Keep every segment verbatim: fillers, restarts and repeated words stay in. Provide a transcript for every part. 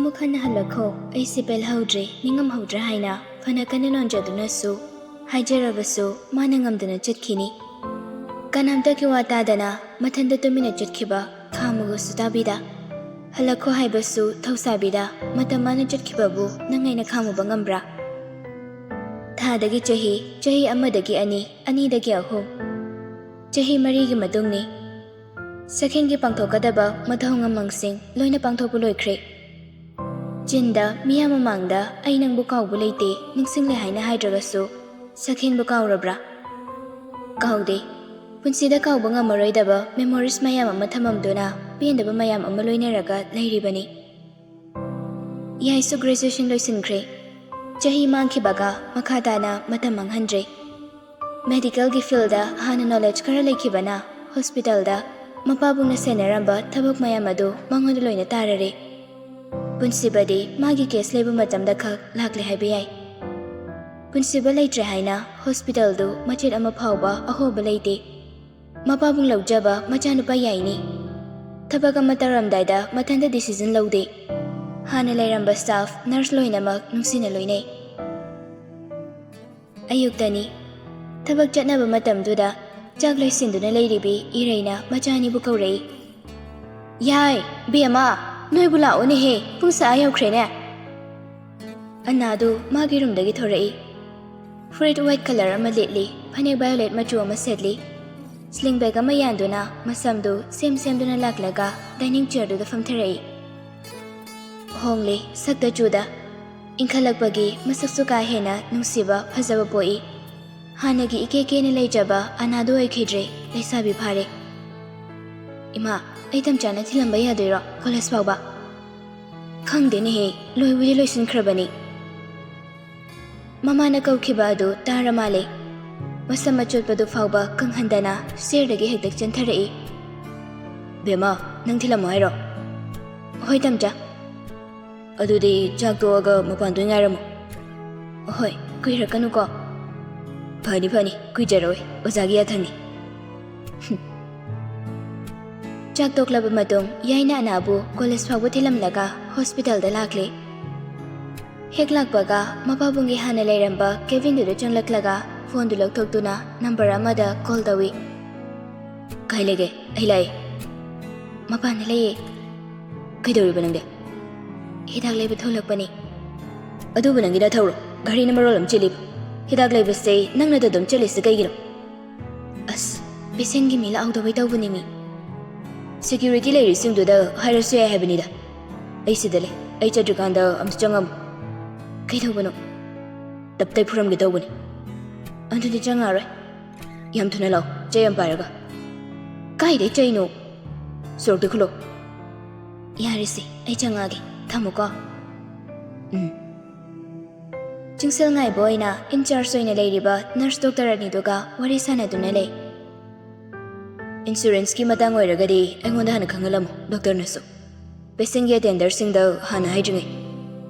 "ꯑꯃꯨꯛ ꯍꯟꯅ ꯍꯜꯂꯛꯈꯣ, ꯑꯩꯁꯦ ꯄꯦꯜꯍꯧꯗ꯭ꯔꯦ, ꯅꯤꯡꯉꯝꯍꯧꯗ꯭ꯔꯦ" ꯍꯥꯏꯅ ꯐꯅ ꯀꯟꯅ ꯅꯣꯟꯖꯗꯨꯅꯁꯨ ꯍꯥꯏꯖꯔꯕꯁꯨ ꯃꯥꯅ ꯉꯝꯗꯅ ꯆꯠꯈꯤꯅꯤ꯫ ꯀꯅꯥꯝꯇꯒꯤ ꯋꯥ ꯇꯥꯗꯅ ꯃꯊꯟꯇ ꯇꯨꯃꯤꯟꯅ ꯆꯠꯈꯤꯕ ꯈꯥꯝꯃꯨꯒꯁꯨ ꯇꯥꯕꯤꯗ, ꯍꯜꯂꯛꯈꯣ ꯍꯥꯏꯕꯁꯨ ꯊꯧꯁꯥꯕꯤꯗ, ꯃꯇꯝ ꯃꯥꯅ ꯆꯠꯈꯤꯕꯕꯨ ꯅꯪ ꯑꯩꯅ ꯈꯥꯝꯃꯨꯕ ꯉꯝꯕ꯭ꯔꯥ? ꯊꯥꯗꯒꯤ ꯆꯍꯤ, ꯆꯍꯤ ꯑꯃꯗꯒꯤ ꯑꯅꯤ, ꯑꯅꯤꯗꯒꯤ ꯑꯍꯨꯝ, ꯆꯍꯤ ꯃꯔꯤꯒꯤ ꯃꯇꯨꯡꯅꯤ꯫ ꯁꯈꯦꯟꯒꯤ ꯄꯥꯡꯊꯣꯛꯀꯗꯕ ꯃꯊꯧ ꯃꯉꯝꯁꯤꯡ ꯂꯣꯏꯅ ꯄꯥꯡꯊꯣꯛꯄ ꯂꯣꯏꯈ꯭ꯔꯦ꯫ ꯆꯤꯟꯗ ꯃꯤꯌꯥꯝ ꯃꯃꯥꯡꯗ "ꯑꯩ ꯅꯪꯕꯨ ꯀꯥꯎꯕ ꯂꯩꯇꯦ, ꯅꯤꯡꯁꯤꯡꯂꯦ" ꯍꯥꯏꯅ ꯍꯥꯏꯗ꯭ꯔꯒꯁꯨ, ꯁꯈꯦꯟꯕꯨ ꯀꯥꯎꯔꯕ꯭ꯔꯥ? ꯀꯥꯎꯗꯦ꯫ ꯄꯨꯟꯁꯤꯗ ꯀꯥꯎꯕ ꯉꯝꯃꯔꯣꯏꯗꯕ memories ꯃꯌꯥꯝ ꯑꯃ ꯊꯝꯃꯝꯗꯨꯅ ꯄꯦꯟꯗꯕ ꯃꯌꯥꯝ ꯑꯃ ꯂꯣꯏꯅꯔꯒ ꯂꯩꯔꯤꯕꯅꯤ꯫ ꯌꯥꯏꯁꯨ graduation ꯂꯣꯏꯁꯤꯟꯈ꯭ꯔꯦ꯫ ꯆꯍꯤ ꯃꯥꯡꯈꯤꯕꯒ ꯃꯈꯥ ꯇꯥꯅ ꯃꯇꯝ ꯃꯥꯡꯍꯟꯗ꯭ꯔꯦ꯫ Medical ꯒꯤ field ꯗ ꯍꯥꯟꯅ knowledge ꯈꯔ ꯂꯩꯈꯤꯕꯅ hospital ꯗ ꯃꯄꯥꯕꯨꯡꯅ ꯁꯦꯟꯅꯔꯝꯕ ꯊꯕꯛ ꯃꯌꯥꯝ ꯑꯗꯨ ꯃꯉꯣꯟꯗ ꯂꯣꯏꯅ ꯇꯥꯔꯔꯦ꯫ ꯄꯨꯟꯁꯤꯕꯗꯤ ꯃꯥꯒꯤ case ꯂꯩꯕ ꯃꯇꯝꯗ ꯈꯛ ꯂꯥꯛꯂꯦ ꯍꯥꯏꯕ ꯌꯥꯏ꯫ ꯄꯨꯟꯁꯤꯕ ꯂꯩꯇ꯭ꯔꯦ ꯍꯥꯏꯅ hospital ꯗꯨ ꯃꯆꯦꯠ ꯑꯃ ꯐꯥꯎꯕ ꯑꯍꯣꯕ ꯂꯩꯇꯦ꯫ ꯃꯄꯥꯕꯨꯡ ꯂꯧꯖꯕ ꯃꯆꯥꯅꯨꯄꯥ ꯌꯥꯏꯅꯤ꯫ ꯊꯕꯛ ꯑꯃ ꯇꯧꯔꯝꯗꯥꯏꯗ ꯃꯊꯟꯇ decision ꯂꯧꯗꯦ꯫ ꯍꯥꯟꯅ ꯂꯩꯔꯝꯕ staff, nurse ꯂꯣꯏꯅꯃꯛ ꯅꯨꯡꯁꯤꯅ ꯂꯣꯏꯅꯩ꯫ ꯑꯌꯨꯛꯇꯅꯤ꯫ ꯊꯕꯛ ꯆꯠꯅꯕ ꯃꯇꯝꯗꯨꯗ ꯆꯥꯛ ꯂꯣꯏꯁꯤꯟꯗꯨꯅ ꯂꯩꯔꯤꯕꯤ ꯏꯔꯩꯅ ꯃꯆꯥꯅꯤꯕꯨ ꯀꯧꯔꯛꯏ꯫ "ꯌꯥꯏ, ꯕꯦꯝꯃ, ꯅꯣꯏꯕꯨ ꯂꯥꯛꯑꯣꯅꯦꯍꯦ, ꯄꯨꯡꯁꯦ ꯑꯥ ꯌꯧꯈ꯭ꯔꯦꯅꯦ!" ꯑꯅꯥꯗꯨ ꯃꯥꯒꯤ room ꯗꯒꯤ ꯊꯣꯔꯛꯏ꯫ ꯐꯨꯔꯤꯠ white colour ꯑꯃ ꯂꯤꯠꯂꯤ, ꯐꯅꯦꯛ violet ꯃꯆꯨ ꯑꯃ ꯁꯦꯠꯂꯤ꯫ Sling bag ꯑꯃ ꯌꯥꯟꯗꯨꯅ ꯃꯁꯝꯗꯨ ꯁꯦꯝ ꯁꯦꯝꯗꯨꯅ ꯂꯥꯛꯂꯒ dining chair ꯗꯨꯗ ꯐꯝꯊꯔꯛꯏ꯫ ꯍꯣꯡꯂꯦ ꯁꯛꯇ ꯆꯨꯗ꯫ ꯏꯪꯈꯠꯂꯛꯄꯒꯤ ꯃꯁꯛꯁꯨ ꯀꯥ ꯍꯦꯟꯅ ꯅꯨꯡꯁꯤꯕ ꯐꯖꯕ ꯄꯣꯛꯏ꯫ ꯍꯥꯟꯅꯒꯤ ꯏꯀꯦ ꯀꯦꯅ ꯂꯩꯖꯕ ꯑꯅꯥꯗꯨ ꯑꯣꯏꯈꯤꯗ꯭ꯔꯦ, ꯂꯩꯁꯥꯕꯤ ꯐꯥꯔꯦ꯫ "ꯏꯃꯥ, ꯑꯩ ꯇꯝꯆꯥꯅ ꯊꯤꯜꯂꯝꯕ ꯌꯥꯗꯣꯏꯔꯣ college ꯐꯥꯎꯕ?" "ꯈꯪꯗꯦꯅꯦꯍꯦ, ꯂꯣꯏꯕꯨꯗꯤ ꯂꯣꯏꯁꯤꯟꯈ꯭ꯔꯕꯅꯤ꯫" ꯃꯃꯥꯅ ꯀꯧꯈꯤꯕ ꯑꯗꯨ ꯇꯥꯔ ꯃꯥꯜꯂꯦ꯫ ꯃꯁꯝ ꯑꯆꯣꯠꯄꯗꯨ ꯐꯥꯎꯕ ꯀꯪꯍꯟꯗꯅ stair ꯗꯒꯤ ꯍꯦꯛꯇ ꯆꯦꯟꯊꯔꯛꯏ꯫ "ꯕꯦꯝꯃ, ꯅꯪ ꯊꯤꯜꯂꯝꯃꯣ ꯍꯥꯏꯔꯣ?" "ꯍꯣꯏ ꯇꯝꯆꯥ꯫" "ꯑꯗꯨꯗꯤ ꯆꯥꯛ ꯇꯣꯛꯑꯒ ꯃꯄꯥꯟꯗ ꯑꯣꯏꯅ ꯉꯥꯏꯔꯝꯃꯣ꯫" "ꯍꯣꯏ, ꯀꯨꯏꯔꯛꯀꯅꯨꯀꯣ꯫" "ꯐꯅꯤ ꯐꯅꯤ, ꯀꯨꯏꯖꯔꯣꯏ, ꯑꯣꯖꯥꯒꯤ ꯌꯥꯊꯪꯅꯤ꯫" ꯆꯥꯛ ꯇꯣꯛꯂꯕ ꯃꯇꯨꯡ ꯌꯥꯏꯅ ꯑꯅꯥꯕꯨ college ꯐꯥꯎꯕ ꯊꯤꯜꯂꯝꯂꯒ ꯍꯣꯁꯄꯤꯇꯥꯜꯗ ꯂꯥꯛꯂꯦ꯫ ꯍꯦꯛ ꯂꯥꯛꯄꯒ ꯃꯄꯥꯕꯨꯡꯒꯤ ꯍꯥꯟꯅ ꯂꯩꯔꯝꯕ ꯀꯦꯕꯤꯟꯗꯨꯗ ꯆꯪꯂꯛꯂꯒ ꯐꯣꯟꯗꯨ ꯂꯧꯊꯣꯛꯇꯨꯅ ꯅꯝꯕꯔ ꯑꯃꯗ ꯀꯣꯜ ꯇꯧꯏ꯫ "ꯀꯥꯏ ꯂꯩꯒꯦ? ꯑꯩ ꯂꯥꯛꯑꯦ꯫ ꯃꯄꯥꯟꯗ ꯂꯩꯌꯦ꯫ ꯀꯩꯗꯧꯔꯤꯕ ꯅꯪꯗꯤ?" "ꯍꯤꯗꯥꯛ ꯂꯩꯕ ꯊꯣꯛꯂꯛꯄꯅꯦ꯫" "ꯑꯗꯨꯕꯨ ꯅꯪꯒꯤ ꯅꯊꯧꯔꯣ? ꯒꯥꯔꯤꯅ ꯃꯔꯣꯜ ꯑꯃ ꯆꯦꯜꯂꯤꯕ꯫ ꯍꯤꯗꯥꯛ ꯂꯩꯕꯁꯦ ꯅꯪꯅꯗ ꯑꯗꯨꯝ ꯆꯠꯂꯤꯁꯦ ꯀꯩꯒꯤꯅꯣ?" "ꯑꯁ, ꯄꯦꯁꯦꯟꯒꯤ ꯃꯤ ꯂꯥꯛꯍꯧꯗꯕꯩ ꯇꯧꯕꯅꯦꯃꯤ꯫ ꯁꯦꯀ꯭ꯌꯨꯔꯤꯇꯤ ꯂꯩꯔꯤꯁꯤꯡꯗꯨꯗ ꯍꯥꯏꯔꯁꯨ ꯌꯥꯏ ꯍꯥꯏꯕꯅꯤꯗ꯫ ꯑꯩ ꯁꯤꯗ ꯂꯩ꯫ ꯑꯩ ꯆꯠꯇ꯭ꯔꯤꯀꯥꯟꯗ ꯑꯝꯇ ꯆꯪꯉꯝꯃꯨ꯫" "ꯀꯩꯗꯧꯕꯅꯣ?" "ꯇꯞꯇꯩ ꯐꯨꯔꯝꯒꯦ ꯇꯧꯕꯅꯤ꯫" "ꯑꯗꯨꯗꯤ ꯆꯪꯉꯔꯣꯏ꯫ ꯌꯥꯝ ꯊꯨꯅ ꯂꯥꯛꯑꯣ, ꯆꯩ ꯌꯥꯝ ꯄꯥꯏꯔꯒ꯫" "ꯀꯥꯏꯗꯩ ꯆꯩꯅꯣ? ꯁꯣꯔꯣꯛꯇ ꯈꯨꯜꯂꯣ꯫" "ꯌꯥꯔꯦꯁꯦ, ꯑꯩ ꯆꯪꯉꯛꯑꯒꯦ꯫ ꯊꯝꯃꯣꯀꯣ꯫" "ꯎꯝ꯫" ꯆꯤꯡꯁꯤꯜ ꯉꯥꯏꯕ ꯑꯣꯏꯅ ꯏꯟꯆꯥꯔꯖ ꯑꯣꯏꯅ ꯂꯩꯔꯤꯕ ꯅꯔꯁ ꯗꯣꯛꯇꯔ ꯑꯅꯤꯗꯨꯒ ꯋꯥꯔꯤ ꯁꯥꯟꯅꯗꯨꯅ ꯂꯩ꯫ "ꯏꯟꯁꯨꯔꯦꯟꯁꯀꯤ ꯃꯇꯥꯡ ꯑꯣꯏꯔꯒꯗꯤ ꯑꯩꯉꯣꯟꯗ ꯍꯥꯟꯅ ꯈꯪꯍꯜꯂꯝꯃꯨ, ꯗꯣꯛꯇꯔꯅꯁꯨ꯫ ꯄꯦꯁꯦꯟꯒꯤ ꯑꯦꯇꯦꯟꯗꯔꯁꯤꯡꯗ ꯍꯥꯟꯅ ꯍꯥꯏꯗ꯭ꯔꯤꯉꯩ꯫"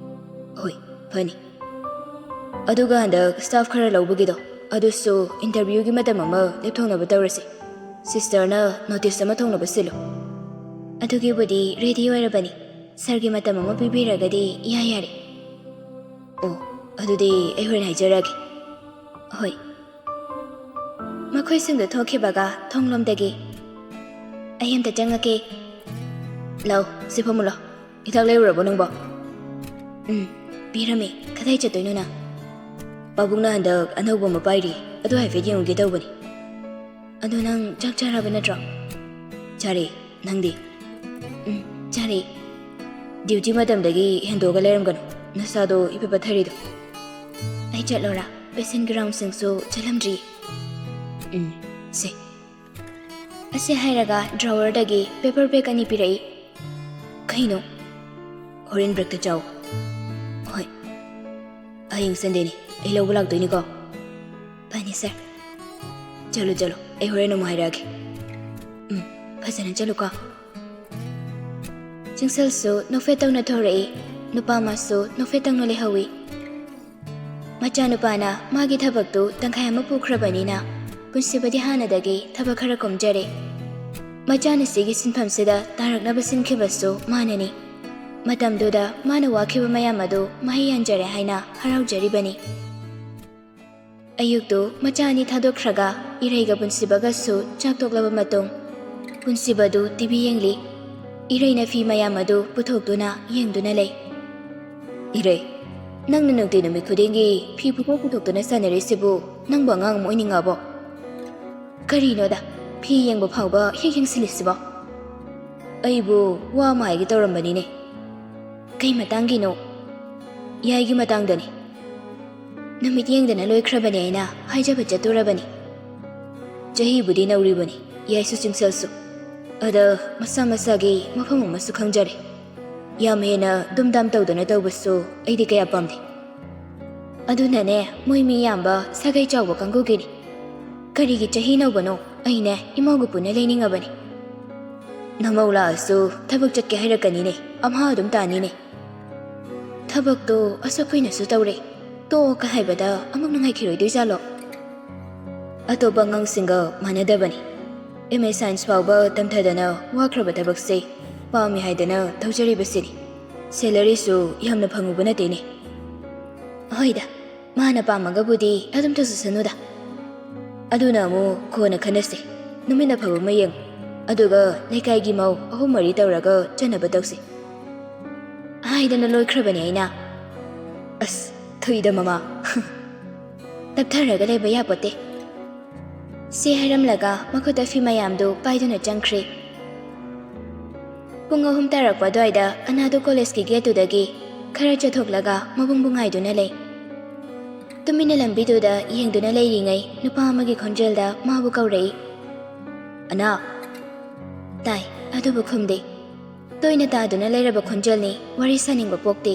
"ꯍꯣꯏ, ꯐꯅꯤ꯫ ꯑꯗꯨꯒ ꯍꯟꯗꯛ ꯁ꯭ꯇꯥꯐ ꯈꯔ ꯂꯧꯕꯒꯤꯗꯣ, ꯑꯗꯨꯁꯨ ꯏꯟꯇꯔꯚ꯭ꯌꯨꯒꯤ ꯃꯇꯝ ꯑꯃ ꯂꯦꯞꯊꯣꯛꯅꯕ ꯇꯧꯔꯁꯤ꯫ ꯁꯤꯁꯇꯔꯅ ꯅꯣꯇꯤꯁ ꯑꯃ ꯊꯣꯛꯅꯕ ꯁꯤꯜꯂꯨ꯫" "ꯑꯗꯨꯒꯤꯕꯨꯗꯤ ꯔꯦꯗꯤ ꯑꯣꯏꯔꯕꯅꯤ꯫ ꯁꯥꯔꯒꯤ ꯃꯇꯝ ꯑꯃ ꯄꯤꯕꯤꯔꯒꯗꯤ ꯏꯌꯥ ꯌꯥꯔꯦ꯫" "ꯑꯣ, ꯑꯗꯨꯗꯤ ꯑꯩ ꯍꯣꯔꯦꯟ ꯍꯥꯏꯖꯔꯛꯑꯒꯦ꯫" "ꯍꯣꯏ꯫" ꯃꯈꯣꯏꯁꯤꯡꯗꯨ ꯊꯣꯛꯈꯤꯕꯒ ꯊꯣꯡꯂꯣꯝꯗꯒꯤ, "ꯑꯩ ꯑꯝꯇ ꯆꯪꯉꯛꯀꯦ꯫ ꯂꯥꯎ, ꯁꯤ ꯐꯝꯃꯨ ꯂꯥꯎ꯫ ꯍꯤꯗꯥꯛ ꯂꯩꯔꯨꯔꯕꯣ ꯅꯪꯕꯣ?" "ꯎꯝ, ꯄꯤꯔꯝꯃꯦ꯫ ꯀꯗꯥꯏ ꯆꯠꯇꯣꯏꯅꯣ ꯅꯪ?" "ꯄꯥꯕꯨꯡꯅ ꯍꯟꯗꯛ ꯑꯅꯧꯕ ꯑꯃ ꯄꯥꯏꯔꯤ, ꯑꯗꯨ ꯍꯥꯏꯐꯦꯠ ꯌꯦꯡꯉꯨꯒꯦ ꯇꯧꯕꯅꯤ꯫" "ꯑꯗꯣ ꯅꯪ ꯆꯥꯛ ꯆꯥꯔꯕ ꯅꯠꯇ꯭ꯔꯣ?" "ꯆꯥꯔꯦ꯫ ꯅꯪꯗꯤ?" "ꯎꯝ, ꯆꯥꯔꯦ꯫" "ꯗ꯭ꯌꯨꯇꯤ ꯃꯇꯝꯗꯒꯤ ꯍꯦꯟꯗꯣꯛꯑꯒ ꯂꯩꯔꯝꯒꯅꯨ, ꯅꯁꯥꯗꯣ ꯏꯐ ꯄꯠꯊꯔꯤꯗꯣ꯫" "ꯑꯩ ꯆꯠꯂꯣꯔꯥ? ꯄꯦꯁꯦꯟꯒꯤ ꯔꯥꯎꯟꯁꯤꯡꯁꯨ ꯆꯠꯂꯝꯗ꯭ꯔꯤ꯫" "ꯎꯝ, ꯁꯦ꯫" ꯑꯁꯤ ꯍꯥꯏꯔꯒ ꯗ꯭ꯔꯣꯋꯔꯗꯒꯤ ꯄꯦꯄꯔ ꯕꯦꯒ ꯑꯅꯤ ꯄꯤꯔꯛꯏ꯫ "ꯀꯩꯅꯣ?" "ꯍꯣꯔꯦꯟ ꯕ꯭ꯔꯦꯛꯇ ꯆꯥꯎ꯫" "ꯍꯣꯏ꯫" "ꯍꯌꯦꯡ ꯁꯟꯗꯦꯅꯤ, ꯑꯩ ꯂꯧꯕ ꯂꯥꯛꯇꯣꯏꯅꯤꯀꯣ꯫" "ꯐꯅꯤ ꯁꯥꯔ꯫" "ꯆꯠꯂꯣ, ꯆꯠꯂꯣ, ꯑꯩ ꯍꯣꯔꯦꯟ ꯑꯃꯨꯛ ꯍꯥꯏꯔꯛꯑꯒꯦ꯫" "ꯎꯝ, ꯐꯖꯅ ꯆꯠꯂꯨꯀꯣ꯫" ꯆꯤꯡꯁꯜꯁꯨ ꯅꯣꯛꯐꯦꯠ ꯇꯧꯅ ꯊꯣꯔꯛꯏ꯫ ꯅꯨꯄꯥ ꯑꯃꯁꯨ ꯅꯣꯛꯐꯦꯠ ꯇꯧꯅ ꯂꯩꯍꯧꯏ꯫ ꯃꯆꯥꯅꯨꯄꯥꯅ ꯃꯥꯒꯤ ꯊꯕꯛꯇꯨ ꯇꯪꯈꯥꯏ ꯑꯃ ꯄꯨꯈ꯭ꯔꯕꯅꯤꯅ ꯄꯨꯟꯁꯤꯕꯗꯤ ꯍꯥꯟꯅꯗꯒꯤ ꯊꯕꯛ ꯈꯔ ꯀꯣꯝꯖꯔꯦ꯫ ꯃꯆꯥꯅꯨꯄꯤꯒꯤ ꯁꯤꯟꯐꯝꯁꯤꯗ ꯇꯥꯔꯛꯅꯕ ꯁꯤꯟꯈꯤꯕꯁꯨ ꯃꯥꯅꯅꯤ꯫ ꯃꯇꯝꯗꯨꯗ ꯃꯥꯅ ꯋꯥꯈꯤꯕ ꯃꯌꯥꯝ ꯑꯗꯨ ꯃꯍꯩ ꯌꯥꯟꯖꯔꯦ ꯍꯥꯏꯅ ꯍꯔꯥꯎꯖꯔꯤꯕꯅꯤ꯫ ꯑꯌꯨꯛꯇꯨ ꯃꯆꯥ ꯑꯅꯤ ꯊꯥꯗꯣꯛꯈ꯭ꯔꯒ ꯏꯔꯩꯒ ꯄꯨꯟꯁꯤꯕꯒꯁꯨ ꯆꯥꯛ ꯇꯣꯛꯂꯕ ꯃꯇꯨꯡ, ꯄꯨꯟꯁꯤꯕꯗꯨ ꯇꯤꯚꯤ ꯌꯦꯡꯂꯤ꯫ ꯏꯔꯩꯅ ꯐꯤ ꯃꯌꯥꯝ ꯑꯗꯨ ꯄꯨꯊꯣꯛꯇꯨꯅ ꯌꯦꯡꯗꯨꯅ ꯂꯩ꯫ "ꯏꯔꯩ, ꯅꯪꯅ ꯅꯨꯡꯇꯤ ꯅꯨꯃꯤꯠ ꯈꯨꯗꯤꯡꯒꯤ ꯐꯤ ꯄꯨꯊꯣꯛ ꯄꯨꯊꯣꯛꯇꯨꯅ ꯁꯥꯟꯅꯔꯤꯁꯤꯕꯨ ꯅꯪꯕꯨ ꯑꯉꯥꯡ ꯑꯃ ꯑꯣꯏꯅꯤꯡꯉꯕꯣ? ꯀꯔꯤꯅꯣꯗ, ꯐꯤ ꯌꯦꯡꯕ ꯐꯥꯎꯕ ꯍꯦꯛ ꯌꯦꯡꯁꯤꯜꯂꯤꯁꯤꯕꯣ? ꯑꯩꯕꯨ ꯋꯥ ꯑꯃ ꯍꯥꯏꯒꯦ ꯇꯧꯔꯝꯕꯅꯤꯅꯦ꯫ ꯀꯩ ꯃꯇꯥꯡꯒꯤꯅꯣ?" "ꯌꯥꯏꯒꯤ ꯃꯇꯥꯡꯗꯅꯤ꯫ ꯅꯨꯃꯤꯠ ꯌꯦꯡꯗꯅ ꯂꯣꯏꯈ꯭ꯔꯕꯅꯤ ꯑꯩꯅ ꯍꯥꯏꯖꯕ ꯆꯠꯇꯣꯔꯕꯅꯤ꯫ ꯆꯍꯤꯕꯨꯗꯤ ꯅꯧꯔꯤꯕꯅꯤ, ꯌꯥꯏꯁꯨ ꯆꯤꯡꯁꯜꯁꯨ꯫ ꯑꯗ ꯃꯁꯥ ꯃꯁꯥꯒꯤ ꯃꯐꯝ ꯑꯃꯁꯨ ꯈꯪꯖꯔꯦ꯫ ꯌꯥꯝ ꯍꯦꯟꯅ ꯗꯨꯝꯗꯥꯝ ꯇꯧꯗꯅ ꯇꯧꯕꯁꯨ ꯑꯩꯗꯤ ꯀꯌꯥ ꯄꯥꯝꯗꯦ꯫ ꯑꯗꯨꯅꯅꯦ, ꯃꯣꯏ ꯃꯤ ꯌꯥꯝꯕ ꯁꯥꯒꯩ ꯆꯥꯎꯕ ꯀꯥꯡꯕꯨꯒꯤꯅꯤ꯫ ꯀꯔꯤꯒꯤ ꯆꯍꯤ ꯅꯧꯕꯅꯣ? ꯑꯩꯅꯦ ꯏꯃꯧꯒ ꯄꯨꯟꯅ ꯂꯩꯅꯤꯡꯉꯕꯅꯤ꯫ ꯅꯃꯧ ꯂꯥꯛꯑꯁꯨ ꯊꯕꯛ ꯆꯠꯀꯦ ꯍꯥꯏꯔꯛꯀꯅꯤꯅꯦ, ꯑꯝꯍꯥ ꯑꯗꯨꯝ ꯇꯥꯅꯤꯅꯦ꯫ ꯊꯕꯛꯇꯣ ꯑꯁꯨꯛ ꯀꯨꯏꯅꯁꯨ ꯇꯧꯔꯦ, ꯇꯣꯛꯑꯣꯒ ꯍꯥꯏꯕꯗ ꯑꯃꯨꯛ ꯅꯨꯡꯉꯥꯏꯈꯤꯔꯣꯏꯗꯣꯏꯖꯥꯠꯂꯣ? ꯑꯇꯣꯞꯄ ꯑꯉꯥꯡꯁꯤꯡꯒ ꯃꯥꯟꯅꯗꯕꯅꯤ꯫ ꯑꯦꯝ ꯑꯦ ꯁꯥꯏꯟꯁ ꯐꯥꯎꯕ ꯇꯝꯊꯗꯅ ꯋꯥꯈ꯭ꯔꯕ ꯊꯕꯛꯁꯦ ꯄꯥꯝꯃꯤ ꯍꯥꯏꯗꯅ ꯇꯧꯖꯔꯤꯕꯁꯤꯅꯤ꯫ ꯁꯦꯂꯔꯤꯁꯨ ꯌꯥꯝꯅ ꯐꯪꯉꯨꯕ ꯅꯠꯇꯦꯅꯦ꯫ ꯍꯣꯏꯗ, ꯃꯥꯅ ꯄꯥꯝꯃꯒꯕꯨꯗꯤ ꯑꯗꯨꯝ ꯇꯧꯖꯁꯅꯨꯗ꯫ ꯑꯗꯨꯅ ꯑꯃꯨꯛ ꯀꯣꯟꯅ ꯈꯟꯅꯁꯦ꯫ ꯅꯨꯃꯤꯠ ꯑꯐꯕ ꯑꯃ ꯌꯦꯡꯉꯨ꯫ ꯑꯗꯨꯒ ꯂꯩꯀꯥꯏꯒꯤ ꯃꯧ ꯑꯍꯨꯝ ꯃꯔꯤ ꯇꯧꯔꯒ ꯆꯠꯅꯕ ꯇꯧꯁꯤ꯫ ꯍꯥꯏꯗꯅ ꯂꯣꯏꯈ꯭ꯔꯕꯅꯦ ꯑꯩꯅ꯫ ꯑꯁ, ꯊꯨꯏꯗ ꯃꯃꯥ꯫ ꯇꯞꯊꯔꯒ ꯂꯩꯕ ꯌꯥꯄꯣꯠꯇꯦ꯫ ꯁꯤ ꯍꯥꯏꯔꯝꯂꯒ ꯃꯈꯨꯠꯇ ꯐꯤ ꯃꯌꯥꯝꯗꯨ ꯄꯥꯏꯗꯨꯅ ꯆꯪꯈ꯭ꯔꯦ꯫ ꯄꯨꯡ ꯑꯍꯨꯝ ꯇꯥꯔꯛꯄ ꯑꯗꯨꯋꯥꯏꯗ ꯑꯅꯥꯗꯨ ꯀꯣꯂꯦꯖꯀꯤ ꯒꯦꯠꯇꯨꯗꯒꯤ ꯈꯔ ꯆꯠꯊꯣꯛꯂꯒ ꯃꯕꯨꯡꯕꯨ ꯉꯥꯏꯗꯨꯅ ꯂꯩ꯫ ꯇꯨꯃꯤꯟꯅ ꯂꯝꯕꯤꯗꯨꯗ ꯌꯦꯡꯗꯨꯅ ꯂꯩꯔꯤꯉꯩ ꯅꯨꯄꯥ ꯑꯃꯒꯤ ꯈꯣꯟꯖꯦꯜꯗ ꯃꯥꯕꯨ ꯀꯧꯔꯛꯏ꯫ "ꯑꯅꯥ!" ꯇꯥꯏ, ꯑꯗꯨꯕꯨ ꯈꯨꯝꯗꯦ꯫ ꯇꯣꯏꯅ ꯇꯥꯗꯨꯅ ꯂꯩꯔꯕ ꯈꯣꯟꯖꯦꯜꯅꯤ, ꯋꯥꯔꯤ ꯁꯥꯅꯤꯡꯕ ꯄꯣꯛꯇꯦ꯫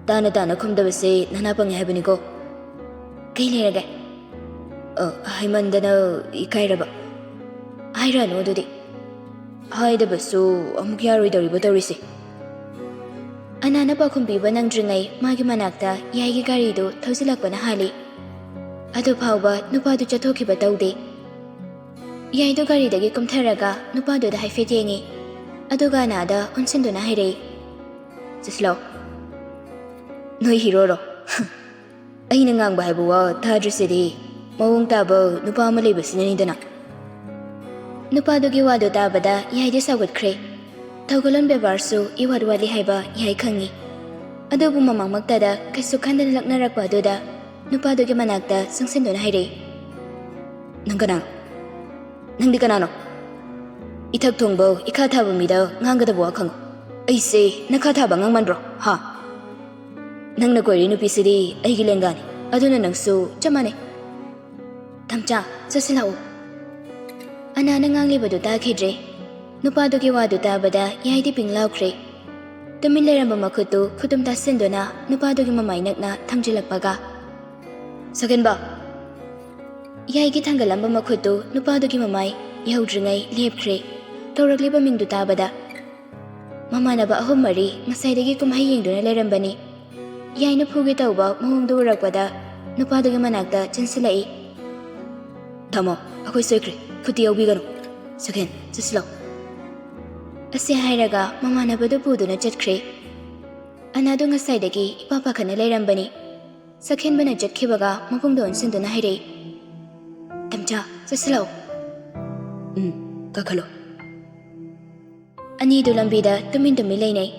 "ꯇꯥꯅ ꯇꯥꯅ ꯈꯨꯝꯗꯕꯁꯦ ꯅꯅꯥ ꯄꯪꯉꯦ ꯍꯥꯏꯕꯅꯤꯀꯣ꯫ ꯀꯩ ꯂꯩꯔꯒꯦ?" "ꯑ, ꯍꯥꯏꯃꯟꯗꯅ ꯏꯀꯥꯏꯔꯕ꯫ ꯍꯥꯏꯔꯛꯑꯅꯨ ꯑꯗꯨꯗꯤ꯫ ꯍꯥꯏꯗꯕꯁꯨ ꯑꯃꯨꯛ ꯌꯥꯔꯣꯏꯗꯧꯔꯤꯕ ꯇꯧꯔꯤꯁꯦ꯫" ꯑꯅꯥꯅ ꯄꯥꯎꯈꯨꯝ ꯄꯤꯕ ꯅꯪꯗ꯭ꯔꯤꯉꯩ ꯃꯥꯒꯤ ꯃꯅꯥꯛꯇ ꯌꯥꯏꯒꯤ ꯒꯥꯔꯤꯗꯨ ꯊꯧꯖꯤꯜꯂꯛꯄꯅ ꯍꯥꯜꯂꯤ꯫ ꯑꯗꯨ ꯐꯥꯎꯕ ꯅꯨꯄꯥꯗꯨ ꯆꯠꯊꯣꯛꯈꯤꯕ ꯇꯧꯗꯦ꯫ ꯌꯥꯏꯗꯨ ꯒꯥꯔꯤꯗꯒꯤ ꯀꯨꯝꯊꯔꯒ ꯅꯨꯄꯥꯗꯨꯗ ꯍꯥꯏꯐꯦꯠ ꯌꯦꯡꯉꯤ꯫ ꯑꯗꯨꯒ ꯑꯅꯥꯗ ꯑꯣꯟꯁꯤꯟꯗꯨꯅ ꯍꯥꯏꯔꯛꯏ, ꯆꯠꯁꯤꯜꯂꯣ꯫ ꯅꯣꯏ ꯍꯤꯔꯣꯔꯣ? ꯑꯩꯅ ꯉꯥꯡꯕ ꯍꯥꯏꯕ ꯋꯥ ꯇꯥꯗ꯭ꯔꯤꯁꯤꯗꯤ꯫ ꯃꯑꯣꯡ ꯇꯥꯕ ꯅꯨꯄꯥ ꯑꯃ ꯂꯩꯕꯁꯤꯅꯅꯤꯗꯅ꯫ ꯅꯨꯄꯥꯗꯨꯒꯤ ꯋꯥꯗꯨ ꯇꯥꯕꯗ ꯌꯥꯏꯗꯤ ꯁꯥꯎꯒꯠꯈ꯭ꯔꯦ꯫ ꯊꯧꯒꯜꯂꯣꯟ ꯕꯦꯕꯥꯔꯁꯨ ꯏꯋꯥꯠ ꯋꯥꯠꯂꯤ ꯍꯥꯏꯕ ꯌꯥꯏ ꯈꯪꯉꯤ꯫ ꯑꯗꯨꯕꯨ ꯃꯃꯥꯡꯃꯛꯇꯗ ꯀꯩꯁꯨ ꯈꯟꯗꯅ ꯂꯛꯅꯔꯛꯄ ꯑꯗꯨꯗ ꯅꯨꯄꯥꯗꯨꯒꯤ ꯃꯅꯥꯛꯇ ꯆꯪꯁꯤꯟꯗꯨꯅ ꯍꯥꯏꯔꯛꯏ, "ꯅꯪ ꯀꯅꯥꯅꯣ? ꯅꯪꯗꯤ ꯀꯅꯥꯅꯣ? ꯏꯊꯛ ꯊꯣꯡꯕ ꯏꯈꯥ ꯊꯥꯕ ꯃꯤꯗ ꯉꯥꯡꯒꯗꯕ ꯋꯥ ꯈꯪꯉꯨ꯫ ꯑꯩꯁꯦ ꯅꯈꯥ ꯊꯥꯕ ꯑꯉꯥꯡ ꯃꯥꯟꯕ꯭ꯔꯣ? ꯍꯥ? ꯅꯪꯅ ꯀꯣꯏꯔꯤ ꯅꯨꯄꯤꯁꯤꯗꯤ ꯑꯩꯒꯤ ꯂꯦꯡꯒꯥꯅꯤ, ꯑꯗꯨꯅ ꯅꯪꯁꯨ ꯆꯞ ꯃꯥꯟꯅꯩ꯫ ꯇꯝꯆꯥ, ꯆꯠꯁꯤꯜꯂꯛꯎ꯫" ꯑꯅꯥꯅ ꯉꯥꯡꯂꯤꯕꯗꯨ ꯇꯥꯈꯤꯗ꯭ꯔꯦ꯫ ꯅꯨꯄꯥꯗꯨꯒꯤ ꯋꯥꯗꯨ ꯇꯥꯕꯗ ꯌꯥꯏꯗꯤ ꯄꯤꯡ ꯂꯥꯎꯈ꯭ꯔꯦ꯫ ꯇꯨꯃꯤꯟ ꯂꯩꯔꯝꯕ ꯃꯈꯨꯠꯇꯨ ꯈꯨꯇꯨꯝ ꯇꯥꯁꯤꯟꯗꯨꯅ ꯅꯨꯄꯥꯗꯨꯒꯤ ꯃꯃꯥꯏ ꯅꯛꯅ ꯊꯝꯖꯤꯜꯂꯛꯄꯒ, "ꯁꯛꯍꯦꯟꯕ!" ꯌꯥꯏꯒꯤ ꯊꯥꯡꯒꯠꯂꯝꯕ ꯃꯈꯨꯠꯇꯨ ꯅꯨꯄꯥꯗꯨꯒꯤ ꯃꯃꯥꯏ ꯌꯧꯗ꯭ꯔꯤꯉꯩ ꯂꯦꯞꯈ꯭ꯔꯦ꯫ ꯀꯧꯔꯛꯂꯤꯕ ꯃꯤꯡꯗꯨ ꯇꯥꯕꯗ ꯃꯃꯥꯟꯅꯕ ꯑꯍꯨꯝ ꯃꯔꯤ ꯉꯁꯥꯏꯗꯒꯤ ꯀꯨꯝꯍꯩ ꯌꯦꯡꯗꯨꯅ ꯂꯩꯔꯝꯕꯅꯤ꯫ ꯌꯥꯏꯅ ꯐꯨꯒꯦ ꯇꯧꯕ ꯃꯑꯣꯡꯗꯨ ꯎꯔꯛꯄꯗ ꯅꯨꯄꯥꯗꯨꯒꯤ ꯃꯅꯥꯛꯇ ꯆꯦꯟꯁꯤꯜꯂꯛꯏ꯫ "ꯊꯝꯃꯣ, ꯑꯩꯈꯣꯏ ꯁꯣꯏꯈ꯭ꯔꯦ꯫ ꯈꯨꯠꯇꯤ ꯌꯥꯎꯕꯤꯒꯅꯨ꯫ ꯁꯛꯍꯦꯟ, ꯆꯠꯁꯤꯜꯂꯣ꯫" ꯑꯁꯤ ꯍꯥꯏꯔꯒ ꯃꯃꯥꯟꯅꯕꯗꯨ ꯄꯨꯗꯨꯅ ꯆꯠꯈ꯭ꯔꯦ꯫ ꯑꯅꯥꯗꯨ ꯉꯁꯥꯏꯗꯒꯤ ꯏꯄꯥ ꯄꯥꯈꯠꯅ ꯂꯩꯔꯝꯕꯅꯤ꯫ ꯁꯛꯍꯦꯟꯕꯅ ꯆꯠꯈꯤꯕꯒ ꯃꯕꯨꯡꯗ ꯑꯣꯟꯁꯤꯟꯗꯨꯅ ꯍꯥꯏꯔꯛꯏ, "ꯇꯝꯆꯥ, ꯆꯠꯁꯤꯜꯂꯛꯑꯣ꯫" "ꯎꯝ, ꯀꯥꯈꯠꯂꯣ꯫" ꯑꯅꯤꯗꯨ ꯂꯝꯕꯤꯗ ꯇꯨꯃꯤꯟ ꯇꯨꯃꯤꯟ ꯂꯩꯅꯩ꯫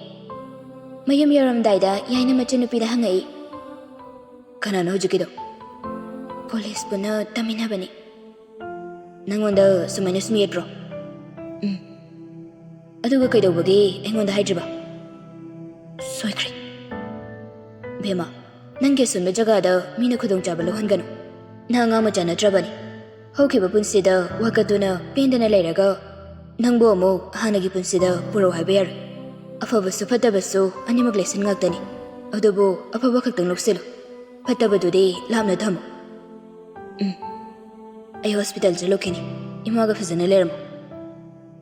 ꯃꯌꯨꯝ ꯌꯧꯔꯝꯗꯥꯏꯗ ꯌꯥꯏꯅ ꯃꯆꯟꯅꯨꯄꯤꯗ ꯍꯪꯉꯛꯏ, "ꯀꯅꯥꯅꯣ ꯍꯧꯖꯤꯛꯀꯤꯗꯣ?" "ꯀꯣꯂꯦꯖ ꯄꯨꯟꯅ ꯇꯝꯃꯤꯟꯅꯕꯅꯤ꯫" "ꯅꯪꯉꯣꯟꯗ ꯁꯨꯃꯥꯏꯅ ꯁꯨꯝ ꯌꯦꯠꯄ꯭ꯔꯣ?" "ꯎꯝ꯫" "ꯑꯗꯨꯒ ꯀꯩꯗꯧꯕꯒꯤ ꯑꯩꯉꯣꯟꯗ ꯍꯥꯏꯗ꯭ꯔꯤꯕ?" "ꯁꯣꯏꯈ꯭ꯔꯦ꯫ ꯕꯦꯝꯃ, ꯅꯪꯒꯤ ꯑꯁꯣꯟꯕ ꯖꯒꯥꯗ ꯃꯤꯅ ꯈꯨꯗꯣꯡꯆꯥꯕ ꯂꯧꯍꯟꯒꯅꯨ꯫ ꯅꯪ ꯑꯉꯥꯡ ꯃꯆꯥ ꯅꯠꯇ꯭ꯔꯕꯅꯤ꯫ ꯍꯧꯈꯤꯕ ꯄꯨꯟꯁꯤꯗ ꯋꯥꯀꯠꯇꯨꯅ ꯄꯦꯟꯗꯅ ꯂꯩꯔꯒ ꯅꯪꯕꯨ ꯑꯃꯨꯛ ꯍꯥꯟꯅꯒꯤ ꯄꯨꯟꯁꯤꯗ ꯄꯨꯔꯛꯎ ꯍꯥꯏꯕ ꯌꯥꯔꯣꯏ꯫ ꯑꯐꯕꯁꯨ ꯐꯠꯇꯕꯁꯨ ꯑꯅꯤꯃꯛ ꯂꯦꯁꯟ ꯉꯥꯛꯇꯅꯤ꯫ ꯑꯗꯨꯕꯨ ꯑꯐꯕ ꯈꯛꯇꯪ ꯂꯧꯁꯤꯜꯂꯨ, ꯐꯠꯇꯕꯗꯨꯗꯤ ꯂꯥꯞꯅ ꯊꯝꯃꯨ꯫" "ꯎꯝ, ꯑꯩ ꯍꯣꯁꯄꯤꯇꯥꯜ ꯆꯠꯂꯨꯈꯤꯅꯤ꯫ ꯏꯃꯥꯒ ꯐꯖꯅ ꯂꯩꯔꯝꯃꯨ꯫"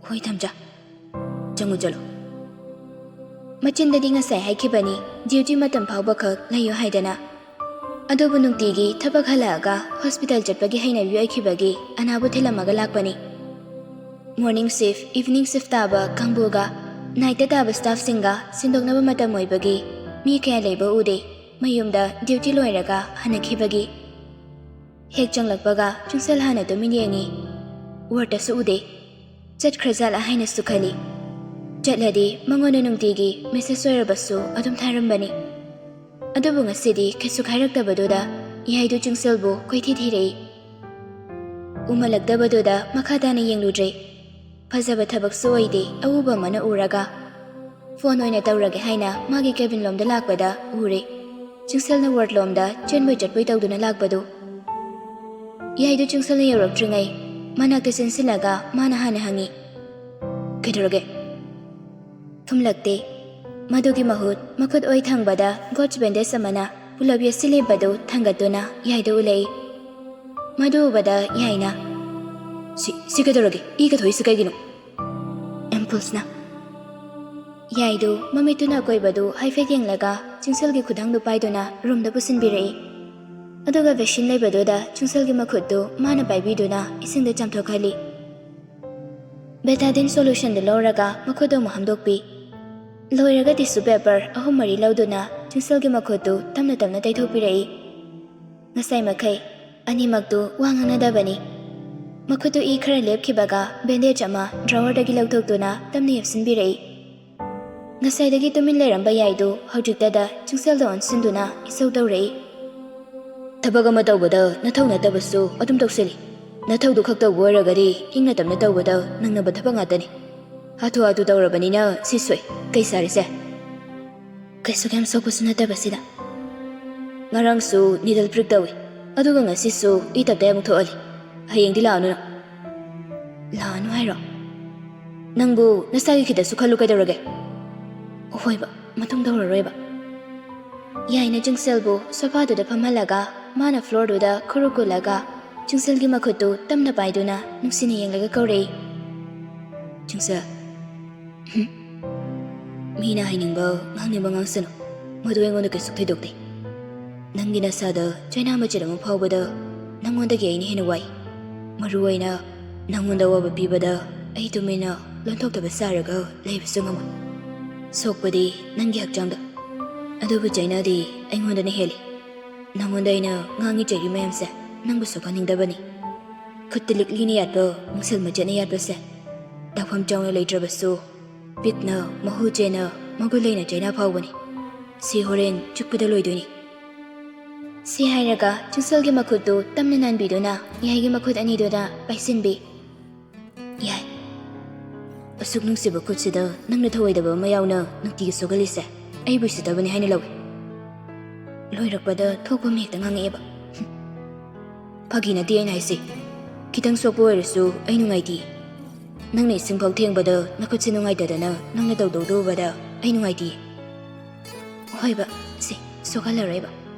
"ꯍꯣꯏ ꯇꯝꯆꯥ꯫" "ꯆꯪꯉꯨ ꯆꯠꯂꯣ꯫" ꯃꯆꯤꯟꯗꯗꯤ ꯉꯁꯥꯏ ꯍꯥꯏꯈꯤꯕꯅꯤ, ꯗ꯭ꯌꯨꯇꯤ ꯃꯇꯝ ꯐꯥꯎꯕꯈꯛ ꯂꯩꯌꯨ ꯍꯥꯏꯗꯅ꯫ ꯑꯗꯨꯕꯨ ꯅꯨꯡꯇꯤꯒꯤ ꯊꯕꯛ ꯍꯜꯂꯛꯑꯒ ꯍꯣꯁꯄꯤꯇꯥꯜ ꯆꯠꯄꯒꯤ ꯍꯩꯅꯕꯤ ꯑꯣꯏꯈꯤꯕꯒꯤ ꯑꯅꯥꯕꯨ ꯊꯤꯜꯂꯝꯃꯒ ꯂꯥꯛꯄꯅꯤ꯫ ꯃꯣꯔꯅꯤꯡ ꯁꯤꯐ, ꯏꯚꯤꯅꯤꯡ ꯁꯤꯐ ꯇꯥꯕ ꯀꯥꯡꯕꯨꯒ ꯅꯥꯏꯠꯇ ꯇꯥꯕ ꯁ꯭ꯇꯥꯐꯁꯤꯡꯒ ꯁꯤꯟꯗꯣꯛꯅꯕ ꯃꯇꯝ ꯑꯣꯏꯕꯒꯤ ꯃꯤ ꯀꯌꯥ ꯂꯩꯕ ꯎꯗꯦ꯫ ꯃꯌꯨꯝꯗ ꯗ꯭ꯌꯨꯇꯤ ꯂꯣꯏꯔꯒ ꯍꯟꯅꯈꯤꯕꯒꯤ꯫ ꯍꯦꯛ ꯆꯪꯂꯛꯄꯒ ꯆꯨꯡꯁꯦꯜ ꯍꯥꯟꯅ ꯇꯨꯃꯤꯟ ꯌꯦꯡꯉꯤ꯫ ꯋꯥꯔꯗꯁꯨ ꯎꯗꯦ꯫ ꯆꯠꯈ꯭ꯔꯖꯥꯠꯂꯥ ꯍꯥꯏꯅꯁꯨ ꯈꯜꯂꯤ꯫ ꯆꯠꯂꯗꯤ ꯃꯉꯣꯟꯗ ꯅꯨꯡꯇꯤꯒꯤ ꯃꯦꯁꯦꯖ ꯑꯣꯏꯔꯕꯁꯨ ꯑꯗꯨꯝ ꯊꯥꯔꯝꯕꯅꯤ꯫ ꯑꯗꯨꯕꯨ ꯉꯁꯤꯗꯤ ꯀꯩꯁꯨ ꯍꯥꯏꯔꯛꯇꯕꯗꯨꯗ ꯌꯥꯏꯗꯨ ꯆꯨꯡꯁꯦꯜꯕꯨ ꯀꯣꯏꯊꯤ ꯊꯤꯔꯛꯏ꯫ ꯎꯃꯜꯂꯛꯇꯕꯗꯨꯗ ꯃꯈꯥ ꯇꯥꯅ ꯌꯦꯡꯂꯨꯗ꯭ꯔꯦ꯫ ꯐꯖꯕ ꯊꯕꯛꯁꯨ ꯑꯣꯏꯗꯦ ꯑꯎꯕ ꯑꯃꯅ ꯎꯔꯒ꯫ ꯐꯣꯟ ꯑꯣꯏꯅ ꯇꯧꯔꯒꯦ ꯍꯥꯏꯅ ꯃꯥꯒꯤ ꯀꯦꯕꯤꯟ ꯂꯣꯝꯗ ꯂꯥꯛꯄꯗ ꯎꯔꯦ꯫ ꯆꯨꯡꯁꯦꯜꯅ ꯋꯥꯔꯗ ꯂꯣꯝꯗ ꯆꯦꯟꯕꯣꯏ ꯆꯠꯄꯣꯏ ꯇꯧꯗꯨꯅ ꯂꯥꯛꯄꯗꯨ꯫ ꯌꯥꯏꯗꯨ ꯆꯨꯡꯁꯦꯜꯅ ꯌꯧꯔꯛꯇ꯭ꯔꯤꯉꯩ ꯃꯅꯥꯛꯇ ꯆꯦꯟꯁꯤꯜꯂꯒ ꯃꯥꯅ ꯍꯥꯟꯅ ꯍꯪꯉꯤ, "ꯀꯩꯗꯧꯔꯒꯦ?" ꯈꯨꯝꯂꯛꯇꯦ꯫ ꯃꯗꯨꯒꯤ ꯃꯍꯨꯠ ꯃꯈꯨꯠ ꯑꯣꯏ ꯊꯪꯕꯗ ꯒꯣꯗꯁ ꯕꯦꯟꯗꯦꯖ ꯑꯃꯅ ꯄꯨꯂꯞ ꯌꯦꯠꯁꯤꯜꯂꯤꯕꯗꯨ ꯊꯥꯡꯒꯠꯇꯨꯅ ꯌꯥꯏꯗ ꯎꯠꯂꯛꯏ꯫ ꯃꯗꯨ ꯎꯕꯗ ꯌꯥꯏꯅ, "ꯁꯤ, ꯁꯤ ꯀꯩꯗꯧꯔꯒꯦ? ꯏ ꯀꯊꯣꯛꯏꯁꯤ ꯀꯩꯒꯤꯅꯣ?" ꯏꯝꯄꯜꯁꯅ꯫ ꯌꯥꯏꯗꯨ ꯃꯃꯤꯠꯇꯨꯅ ꯑꯀꯣꯏꯕꯗꯨ ꯍꯥꯏꯐꯦꯠ ꯌꯦꯡꯂꯒ ꯆꯨꯡꯁꯦꯜꯒꯤ ꯈꯨꯗꯥꯡꯗꯨ ꯄꯥꯏꯗꯨꯅ ꯔꯨꯝꯗ ꯄꯨꯁꯤꯟꯕꯤꯔꯛꯏ꯫ ꯑꯗꯨꯒ ꯕꯦꯁꯤꯟ ꯂꯩꯕꯗꯨꯗ ꯆꯨꯡꯁꯦꯜꯒꯤ ꯃꯈꯨꯠꯇꯨ ꯃꯥꯅ ꯄꯥꯏꯕꯤꯗꯨꯅ ꯏꯁꯤꯡꯗ ꯆꯥꯝꯊꯣꯛꯍꯜꯂꯤ꯫ ꯕꯦꯇꯥꯗꯤꯟ ꯁꯣꯂꯨꯁꯟꯗꯨ ꯂꯧꯔꯒ ꯃꯈꯨꯠꯇꯨ ꯑꯃꯨꯛ ꯍꯥꯝꯗꯣꯛꯄꯤ꯫ ꯂꯣꯏꯔꯒ ꯇꯤꯁꯨ ꯄꯦꯄꯔ ꯑꯍꯨꯝ ꯃꯔꯤ ꯂꯧꯗꯨꯅ ꯆꯨꯡꯁꯦꯜꯒꯤ ꯃꯈꯨꯠꯇꯨ ꯇꯞꯅ ꯇꯞꯅ ꯇꯩꯊꯣꯛꯄꯤꯔꯛꯏ꯫ ꯉꯁꯥꯏ ꯃꯈꯩ ꯑꯅꯤꯃꯛꯇꯨ ꯋꯥ ꯉꯥꯡꯅꯗꯕꯅꯤ꯫ ꯃꯈꯨꯠꯇꯨ ꯏ ꯈꯔ ꯂꯦꯞꯈꯤꯕꯒ ꯕꯦꯟꯗꯦꯖ ꯑꯃ ꯗ꯭ꯔꯥꯋꯔꯗꯒꯤ ꯂꯧꯊꯣꯛꯇꯨꯅ ꯇꯞꯅ ꯌꯦꯞꯁꯤꯟꯕꯤꯔꯛꯏ꯫ ꯉꯁꯥꯏꯗꯒꯤ ꯇꯨꯃꯤꯟ ꯂꯩꯔꯝꯕ ꯌꯥꯏꯗꯨ ꯍꯧꯖꯤꯛꯇꯗ ꯆꯨꯡꯁꯦꯜꯗ ꯑꯣꯟꯁꯤꯟꯗꯨꯅ ꯏꯁꯧ ꯇꯧꯔꯛꯏ꯫ "ꯊꯕꯛ ꯑꯃ ꯇꯧꯕꯗ ꯅꯊꯧ ꯅꯠꯇꯕꯁꯨ ꯑꯗꯨꯝ ꯇꯧꯁꯤꯜꯂꯤ꯫ ꯅꯊꯧꯗꯨ ꯈꯛ ꯇꯧꯕ ꯑꯣꯏꯔꯒꯗꯤ ꯏꯪꯅ ꯇꯞꯅ ꯇꯧꯕꯗ ꯅꯪꯅꯕ ꯊꯕꯛ ꯉꯥꯛꯇꯅꯤ꯫ ꯍꯥꯊꯨ ꯍꯥꯊꯨ ꯇꯧꯔꯕꯅꯤꯅ ꯁꯤ ꯁꯣꯏ꯫ ꯀꯩ ꯁꯥꯔꯤꯁꯦ?" "ꯀꯩꯁꯨ ꯌꯥꯝ ꯁꯣꯛꯄꯁꯨ ꯅꯠꯇꯕꯁꯤꯗ꯫ ꯉꯔꯥꯡꯁꯨ ꯅꯤꯗꯜ ꯄ꯭ꯔꯤꯛ ꯇꯧꯏ, ꯑꯗꯨꯒ ꯉꯁꯤꯁꯨ ꯏ ꯇꯞꯇꯥꯏ ꯑꯃꯨꯛ ꯊꯣꯛꯍꯜꯂꯤ꯫ ꯍꯌꯦꯡꯗꯤ ꯂꯥꯛꯑꯅꯨ ꯅꯪ꯫" "ꯂꯥꯛꯑꯅꯨ ꯍꯥꯏꯔꯣ? ꯅꯪꯕꯨ ꯅꯁꯥꯒꯤ ꯈꯤꯇꯁꯨ ꯈꯜꯂꯨ ꯀꯩꯗꯧꯔꯒꯦ?" "ꯍꯣꯏꯕ, ꯃꯇꯨꯡ ꯇꯧꯔꯔꯣꯏꯕ꯫" ꯌꯥꯏꯅ ꯆꯨꯡꯁꯦꯜꯕꯨ ꯁꯣꯐꯥꯗꯨꯗ ꯐꯝꯍꯜꯂꯒ ꯃꯥꯅ ꯐ꯭ꯂꯣꯔꯗꯨꯗ ꯈꯨꯔꯨ ꯀꯨꯜꯂꯒ ꯆꯨꯡꯁꯦꯜꯒꯤ ꯃꯈꯨꯠꯇꯨ ꯇꯞꯅ ꯄꯥꯏꯗꯨꯅ ꯅꯨꯡꯁꯤꯅ ꯌꯦꯡꯂꯒ ꯀꯧꯔꯛꯏ, "ꯆꯨꯡꯁꯦꯜ, ꯍꯨꯝ꯫ ꯃꯤꯅ ꯍꯥꯏꯅꯤꯡꯕ ꯉꯥꯡꯅꯤꯡꯕ ꯉꯥꯡꯁꯅꯨ, ꯃꯗꯨ ꯑꯩꯉꯣꯟꯗ ꯀꯩꯁꯨ ꯊꯣꯏꯗꯣꯛꯇꯦ꯫ ꯅꯪꯒꯤ ꯅꯁꯥꯗ ꯆꯩꯅꯥ ꯃꯆꯦꯠ ꯑꯃ ꯐꯥꯎꯕꯗ ꯅꯪꯉꯣꯟꯗꯒꯤ ꯑꯩꯅ ꯍꯦꯟꯅ ꯋꯥꯏ꯫ ꯃꯔꯨ ꯑꯣꯏꯅ ꯅꯪꯉꯣꯟꯗ ꯑꯋꯥꯕ ꯄꯤꯕꯗ ꯑꯩ ꯇꯨꯃꯤꯟꯅ ꯂꯣꯟꯊꯣꯛꯇꯕ ꯁꯥꯔꯒ ꯂꯩꯕꯁꯨ ꯉꯝꯃꯣꯏ꯫ ꯁꯣꯛꯄꯗꯤ ꯅꯪꯒꯤ ꯍꯛꯆꯥꯡꯗ, ꯑꯗꯨꯕꯨ ꯆꯩꯅꯥꯗꯤ ꯑꯩꯉꯣꯟꯗꯅ ꯍꯦꯜꯂꯤ꯫ ꯅꯉꯣꯟꯗ ꯑꯩꯅ ꯉꯥꯡꯉꯤ ꯆꯩꯔꯤ ꯃꯌꯥꯝꯁꯦ ꯅꯪꯕꯨ ꯁꯣꯛꯍꯟꯅꯤꯡꯗꯕꯅꯤ꯫ ꯈꯨꯠꯇ ꯂꯤꯛꯂꯤꯅ ꯌꯥꯠꯄ, ꯃꯨꯡꯁꯜ ꯃꯆꯦꯠꯅ ꯌꯥꯠꯄꯁꯦ ꯂꯥꯛꯐꯝ ꯆꯥꯎꯅ ꯂꯩꯇ꯭ꯔꯕꯁꯨ ꯕꯤꯠꯅ, ꯃꯍꯨ ꯆꯦꯅ, ꯃꯒꯨꯟ ꯂꯩꯅ ꯆꯩꯅꯥ ꯐꯥꯎꯕꯅꯤ꯫ ꯁꯤ ꯍꯣꯔꯦꯟ ꯆꯨꯞꯄꯗ ꯂꯣꯏꯗꯣꯏꯅꯤ꯫ ꯁꯤ ꯍꯥꯏꯔꯒ ꯆꯤꯡꯁꯜꯒꯤ ꯃꯈꯨꯠꯇꯨ ꯇꯞꯅ ꯅꯥꯟꯕꯤꯗꯨꯅ ꯌꯥꯏꯒꯤ ꯃꯈꯨꯠ ꯑꯅꯤꯗꯨꯗ ꯄꯥꯏꯁꯤꯟꯕꯤ꯫ ꯌꯥꯏ꯫ ꯑꯁꯨꯛ ꯅꯨꯡꯁꯤꯕ ꯈꯨꯠꯁꯤꯗ ꯅꯪꯅ ꯊꯧꯑꯣꯏꯗꯕ ꯑꯃ ꯌꯥꯎꯅ ꯅꯨꯡꯇꯤꯒꯤ ꯁꯣꯛꯍꯜꯂꯤꯁꯦ ꯑꯩꯕꯨ ꯎꯁꯤꯠꯇꯕꯅꯤ ꯍꯥꯏꯅ ꯂꯧꯏ꯫ ꯂꯣꯏꯔꯛꯄꯗ ꯊꯣꯛꯄ ꯑꯃ ꯍꯦꯛꯇ ꯉꯥꯡꯉꯛꯑꯦꯕ꯫ ꯐꯥꯒꯤ ꯅꯠꯇꯦ ꯑꯩꯅ ꯍꯥꯏꯁꯦ꯫ ꯈꯤꯇꯪ ꯁꯣꯛꯄ ꯑꯣꯏꯔꯁꯨ ꯑꯩ ꯅꯨꯡꯉꯥꯏꯇꯦ꯫ ꯅꯪꯅ ꯏꯁꯤꯡꯐꯥꯎ ꯊꯦꯡꯕꯗ ꯅꯈꯨꯠꯁꯦ ꯅꯨꯡꯉꯥꯏꯇꯗꯅ ꯅꯪꯅ ꯇꯧꯗꯧꯗꯨ ꯎꯕꯗ ꯑꯩ ꯅꯨꯡꯉꯥꯏꯇꯦ꯫ ꯍꯣꯏꯕ, ꯁꯦ, ꯁꯣꯛꯍꯜꯂꯔꯣꯏꯕ꯫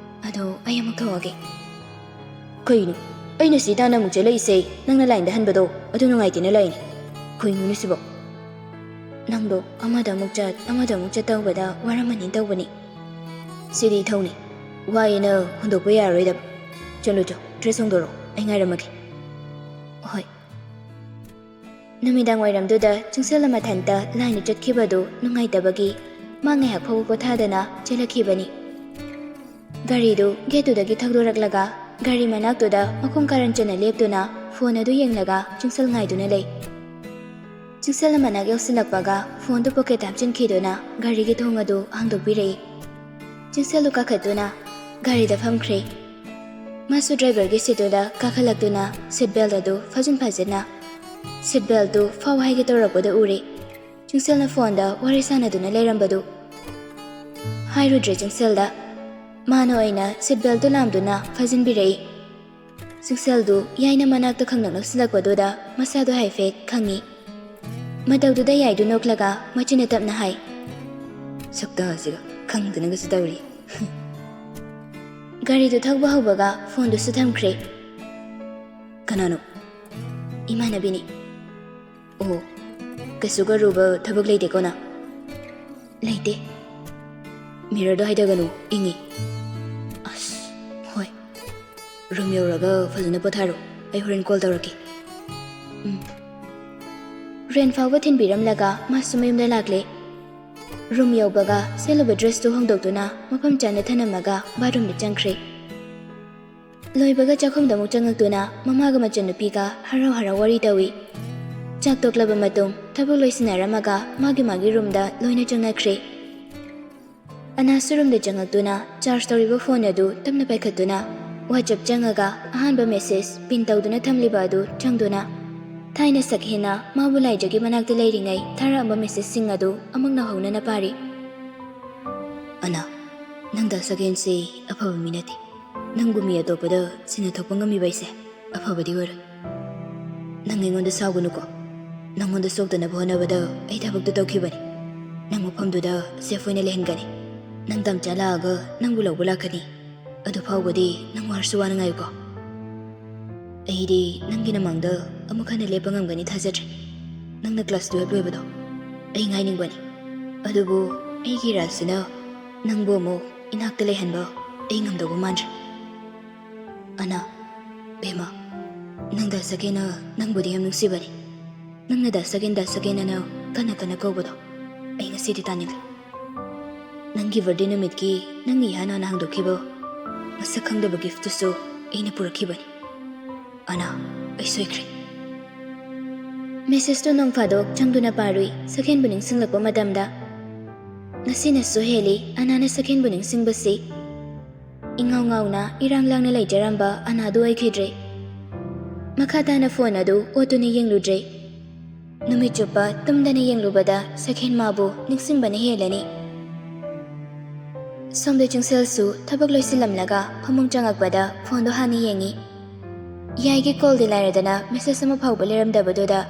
ꯑꯗꯣ ꯑꯩ ꯑꯃꯨꯛ ꯊꯣꯛꯑꯒꯦ꯫ ꯀꯩꯅꯣ? ꯑꯩꯅ ꯁꯤ ꯇꯥꯟꯅ ꯑꯃꯨꯛ ꯆꯦꯜꯂꯛꯏꯁꯦ ꯅꯪꯅ ꯂꯥꯏꯟꯗ ꯍꯟꯕꯗꯣ ꯑꯗꯨ ꯅꯨꯡꯉꯥꯏꯇꯦꯅ ꯂꯥꯛꯏꯅꯦ꯫ ꯀꯩꯅꯣꯅꯦ ꯁꯤꯕꯣ? ꯅꯪꯗꯣ ꯑꯃꯗ ꯑꯃꯨꯛ ꯆꯠ, ꯑꯃꯗ ꯑꯃꯨꯛ ꯆꯠ ꯇꯧꯕꯗ ꯋꯥꯔꯝꯃꯅꯤ ꯇꯧꯕꯅꯤ꯫ ꯁꯤꯗꯤ ꯏꯊꯧꯅꯤ꯫ ꯋꯥꯏꯌꯦꯅ ꯍꯨꯟꯗꯣꯛꯄ ꯌꯥꯔꯔꯣꯏꯗꯕ꯫ ꯆꯠꯂꯨ ꯆꯣ, ꯗ꯭ꯔꯦꯁ ꯍꯣꯡꯗꯣꯔꯛꯑꯣ, ꯑꯩ ꯉꯥꯏꯔꯝꯃꯒꯦ꯫ ꯍꯣꯏ꯫ ꯅꯨꯃꯤꯗꯥꯡ ꯋꯥꯏꯔꯝꯗꯨꯗ ꯆꯤꯡꯁꯜ ꯃꯊꯟꯇ ꯂꯥꯏꯟꯗ ꯆꯠꯈꯤꯕꯗꯨ ꯅꯨꯡꯉꯥꯏꯇꯕꯒꯤ ꯃꯥ ꯉꯥꯏꯍꯥꯛ ꯐꯥꯎꯕ ꯄꯣꯊꯥꯗꯅ ꯆꯦꯜꯂꯛꯈꯤꯕꯅꯤ꯫ ꯒꯥꯔꯤꯗꯨ ꯒꯦꯠꯇꯨꯗꯒꯤ ꯊꯧꯗꯣꯔꯛꯂꯒ ꯒꯥꯔꯤ ꯃꯅꯥꯛꯇꯨꯗ ꯃꯈꯣꯡ ꯀꯥꯔꯟ ꯆꯟꯅ ꯂꯦꯞꯇꯨꯅ ꯐꯣꯟ ꯑꯗꯨ ꯌꯦꯡꯂꯒ ꯆꯤꯡꯁꯜ ꯉꯥꯏꯗꯨꯅ ꯂꯩ꯫ ꯆꯤꯡꯁꯜ ꯃꯅꯥꯛ ꯌꯧꯁꯤꯜꯂꯛꯄꯒ ꯐꯣꯟꯗꯨ ꯄꯣꯀꯦꯠꯇ ꯍꯥꯞꯆꯤꯟꯈꯤꯗꯨꯅ ꯒꯥꯔꯤꯒꯤ ꯊꯣꯡ ꯑꯗꯨ ꯍꯥꯡꯗꯣꯛꯄꯤꯔꯛꯏ꯫ ꯆꯤꯡꯁꯜꯗꯨ ꯀꯥꯈꯠꯇꯨꯅ ꯒꯥꯔꯤꯗ ꯐꯝꯈ꯭ꯔꯦ꯫ ꯃꯥꯁꯨ ꯗ꯭ꯔꯥꯏꯚꯔꯒꯤ ꯁꯤꯠꯇꯨꯗ ꯀꯥꯈꯠꯂꯛꯇꯨꯅ ꯁꯤꯠ ꯕꯦꯜꯠ ꯑꯗꯨ ꯐꯥꯖꯤꯟ ꯐꯥꯖꯤꯟꯅ ꯁꯤꯠ ꯕꯦꯜꯠꯇꯨ ꯐꯥꯎ ꯍꯥꯏꯒꯦ ꯇꯧꯔꯛꯄꯗ ꯎꯔꯦ꯫ ꯆꯤꯡꯁꯜꯅ ꯐꯣꯟꯗ ꯋꯥꯔꯤ ꯁꯥꯟꯅꯗꯨꯅ ꯂꯩꯔꯝꯕꯗꯨ꯫ ꯍꯥꯏꯔꯨꯗ꯭ꯔꯦ ꯆꯤꯡꯁꯜꯗ꯫ ꯃꯥꯅ ꯑꯣꯏꯅ ꯁꯤꯠ ꯕꯦꯜꯠꯇꯨ ꯂꯥꯝꯗꯨꯅ ꯐꯥꯖꯤꯟꯕꯤꯔꯛꯏ꯫ ꯆꯤꯡꯁꯜꯗꯨ ꯌꯥꯏꯅ ꯃꯅꯥꯛꯇ ꯈꯪꯅ ꯅꯛꯁꯤꯜꯂꯛꯄꯗꯨꯗ ꯃꯁꯥꯗꯨ ꯍꯥꯏꯐꯦꯠ ꯈꯪꯉꯤ꯫ ꯃꯇꯧꯗꯨꯗ ꯌꯥꯏꯗꯨ ꯅꯣꯛꯂꯒ ꯃꯆꯤꯟꯅ ꯇꯞꯅ ꯍꯥꯏ, "ꯁꯛꯇꯥꯁꯤꯒ ꯈꯪꯗꯅꯒꯁꯨ ꯇꯧꯔꯤ꯫" ꯒꯥꯔꯤꯗꯨ ꯊꯧꯕ ꯍꯧꯕꯒ ꯐꯣꯟꯗꯨꯁꯨ ꯊꯝꯈ꯭ꯔꯦ꯫ "ꯀꯅꯥꯅꯣ?" "ꯏꯃꯥꯟꯅꯕꯤꯅꯤ꯫" "ꯑꯣ, ꯀꯩꯁꯨ ꯀꯔꯨꯕ ꯊꯕꯛ ꯂꯩꯇꯦꯀꯣ ꯅꯪ?" "ꯂꯩꯇꯦ꯫" "ꯃꯤꯔꯔꯗꯣ ꯍꯥꯏꯗꯒꯅꯨ, ꯏꯪꯉꯤ꯫" "ꯑꯁ, ꯍꯣꯏ꯫ ꯔꯨꯝ ꯌꯧꯔꯒ ꯐꯖꯅ ꯄꯣꯊꯥꯔꯣ, ꯑꯩ ꯍꯣꯔꯦꯟ ꯀꯣꯜ ꯇꯧꯔꯛꯀꯦ꯫" "ꯎꯝ꯫" ꯔꯦꯟ ꯐꯥꯎꯕ ꯊꯤꯟꯕꯤꯔꯝꯂꯒ ꯃꯥꯁꯨ ꯃꯌꯨꯝꯗ ꯂꯥꯛꯂꯦ꯫ ꯔꯨꯝ ꯌꯧꯕꯒ ꯁꯦꯠꯂꯨꯕ ꯗ꯭ꯔꯦꯁꯇꯨ ꯍꯣꯡꯗꯣꯛꯇꯨꯅ ꯃꯐꯝ ꯆꯥꯅ ꯊꯅꯝꯃꯒ ꯕꯥꯠꯔꯨꯝꯗ ꯆꯪꯈ꯭ꯔꯦ꯫ ꯂꯣꯏꯕꯒ ꯆꯥꯛꯈꯨꯝꯗ ꯑꯃꯨꯛ ꯆꯪꯉꯛꯇꯨꯅ ꯃꯃꯥꯒ ꯃꯆꯟꯅꯨꯄꯤꯒ ꯍꯔꯥꯎ ꯍꯔꯥꯎ ꯋꯥꯔꯤ ꯇꯧꯏ꯫ ꯆꯥꯛ ꯇꯣꯛꯂꯕ ꯃꯇꯨꯡ ꯊꯕꯛ ꯂꯣꯏꯁꯤꯟꯅꯔꯝꯃꯒ ꯃꯥꯒꯤ ꯃꯥꯒꯤ ꯔꯨꯝꯗ ꯂꯣꯏꯅ ꯆꯪꯅꯈ꯭ꯔꯦ꯫ ꯑꯅꯥꯁꯨ ꯔꯨꯝꯗ ꯆꯪꯉꯛꯇꯨꯅ ꯆꯥꯔꯖ ꯇꯧꯔꯤꯕ ꯐꯣꯟ ꯑꯗꯨ ꯇꯞꯅ ꯄꯥꯏꯈꯠꯇꯨꯅ ꯋꯥꯆꯞ ꯆꯪꯉꯒ ꯑꯍꯥꯟꯕ ꯃꯦꯁꯦꯖ ꯄꯤꯟ ꯇꯧꯗꯨꯅ ꯊꯝꯂꯤꯕ ꯑꯗꯨ ꯆꯪꯗꯨꯅ ꯊꯥꯏꯅ ꯁꯛꯍꯦꯟꯅ ꯃꯥꯕꯨ ꯂꯥꯏꯖꯒꯤ ꯃꯅꯥꯛꯇ ꯂꯩꯔꯤꯉꯩ ꯊꯥꯔꯛꯑꯝꯕ ꯃꯦꯁꯦꯖꯁꯤꯡ ꯑꯗꯨ ꯑꯃꯨꯛ ꯅꯧꯍꯧꯅꯅ ꯄꯥꯔꯤ꯫ ꯑꯅꯥ, ꯅꯪꯗ ꯁꯛꯍꯦꯟꯁꯦ ꯑꯐꯕ ꯃꯤ ꯅꯠꯇꯦ꯫ ꯅꯪꯕꯨ ꯃꯤ ꯑꯇꯣꯞꯄꯗ ꯁꯤꯟꯅꯊꯣꯛꯄ ꯉꯝꯃꯤꯕ ꯑꯩꯁꯦ ꯑꯐꯕꯗꯤ ꯑꯣꯏꯔꯣꯏ꯫ ꯅꯪ ꯑꯩꯉꯣꯟꯗ ꯁꯥꯎꯒꯅꯨꯀꯣ꯫ ꯅꯪꯉꯣꯟꯗ ꯁꯣꯛꯇꯅꯕ ꯍꯣꯠꯅꯕꯗ ꯑꯩ ꯊꯕꯛꯇꯨ ꯇꯧꯈꯤꯕꯅꯤ꯫ ꯅꯪ ꯃꯐꯝꯗꯨꯗ ꯁꯦꯐ ꯑꯣꯏꯅ ꯂꯩꯍꯟꯒꯅꯤ꯫ ꯅꯪ ꯇꯝꯆꯥ ꯂꯥꯛꯑꯒ ꯅꯪꯕꯨ ꯂꯧꯕ ꯂꯥꯛꯀꯅꯤ꯫ ꯑꯗꯨ ꯐꯥꯎꯕꯗꯤ ꯅꯪ ꯋꯥꯔꯁꯨ ꯋꯥꯅ ꯉꯥꯏꯌꯨꯀꯣ꯫ ꯑꯩꯗꯤ ꯅꯪꯒꯤ ꯅꯃꯥꯡꯗ ꯑꯃꯨꯛ ꯍꯟꯅ ꯂꯦꯞꯄ ꯉꯝꯒꯅꯤ ꯊꯥꯖꯗ꯭ꯔꯦ꯫ ꯅꯪꯅ ꯀ꯭ꯂꯥꯁ ꯇꯨꯌꯦꯜꯞ ꯂꯣꯏꯕꯗꯣ ꯑꯩ ꯉꯥꯏꯅꯤꯡꯕꯅꯤ꯫ ꯑꯗꯨꯕꯨ ꯑꯩꯒꯤ ꯏꯔꯥꯜꯁꯤꯅ ꯅꯪꯕꯨ ꯑꯃꯨꯛ ꯏꯅꯥꯛꯇ ꯂꯩꯍꯟꯕ ꯑꯩ ꯉꯝꯗꯧꯕ ꯃꯥꯟꯗ꯭ꯔꯦ꯫ ꯑꯅꯥ, ꯕꯦꯝꯃ, ꯅꯪ ꯗꯥ ꯁꯛꯍꯦꯟꯅ ꯅꯪꯕꯨꯗꯤ ꯌꯥꯝ ꯅꯨꯡꯁꯤꯕꯅꯤ꯫ ꯅꯪꯅ ꯗꯥ ꯁꯛꯍꯦꯟ, ꯗꯥ ꯁꯛꯍꯦꯟ ꯑꯅ ꯀꯟꯅ ꯀꯟꯅ ꯀꯧꯕꯗꯣ ꯑꯩ ꯉꯁꯤꯗꯤ ꯇꯥꯅꯤꯡꯂꯦ꯫ ꯅꯪꯒꯤ ꯕꯔꯗꯦ ꯅꯨꯃꯤꯠꯀꯤ ꯅꯪꯅ ꯏꯍꯥꯟ ꯍꯥꯟꯅ ꯍꯥꯡꯗꯣꯛꯈꯤꯕ ꯃꯁꯛ ꯈꯪꯗꯕ ꯒꯤꯐꯇꯨꯁꯨ ꯑꯩꯅ ꯄꯨꯔꯛꯈꯤꯕꯅꯤ꯫ ꯑꯅꯥ, ꯑꯩ ꯁꯣꯏꯈ꯭ꯔꯦ꯫ ꯃꯦꯁꯦꯖꯇꯨ ꯅꯣꯡ ꯐꯥꯗꯣꯛ ꯆꯪꯗꯨꯅ ꯄꯥꯔꯨꯏ ꯁꯛꯍꯦꯟꯕꯨ ꯅꯤꯡꯁꯤꯡꯂꯛꯄ ꯃꯇꯝꯗ꯫ ꯉꯁꯤꯅꯁꯨ ꯍꯦꯜꯂꯤ ꯑꯅꯥꯅ ꯁꯛꯍꯦꯟꯕꯨ ꯅꯤꯡꯁꯤꯡꯕꯁꯤ꯫ ꯏꯉꯥꯎ ꯉꯥꯎꯅ ꯏꯔꯥꯡ ꯂꯥꯡꯅ ꯂꯩꯖꯔꯝꯕ ꯑꯅꯥꯗꯨ ꯑꯣꯏꯈꯤꯗ꯭ꯔꯦ꯫ ꯃꯈꯥ ꯇꯥꯅ ꯐꯣꯟ ꯑꯗꯨ ꯑꯣꯠꯇꯨꯅ ꯌꯦꯡꯂꯨꯗ꯭ꯔꯦ꯫ ꯅꯨꯃꯤꯠ ꯆꯨꯞꯄ ꯇꯨꯝꯗꯅ ꯌꯦꯡꯂꯨꯕꯗ ꯁꯛꯍꯦꯟ ꯃꯥꯕꯨ ꯅꯤꯡꯁꯤꯡꯕꯅ ꯍꯦꯜꯂꯅꯤ꯫ ꯁꯣꯝꯗ ꯆꯤꯡꯁꯦꯜꯁꯨ ꯊꯕꯛ ꯂꯣꯏꯁꯤꯜꯂꯝꯂꯒ ꯐꯃꯨꯡ ꯆꯪꯉꯛꯄꯗ ꯐꯣꯟꯗꯣ ꯍꯥꯟꯅ ꯌꯦꯡꯉꯤ꯫ ꯌꯥꯏꯒꯤ ꯀꯣꯜꯗꯤ ꯂꯥꯏꯔꯗꯅ ꯃꯦꯁꯦꯖ ꯑꯃ ꯐꯥꯎꯕ ꯂꯩꯔꯝꯗꯕꯗꯨꯗ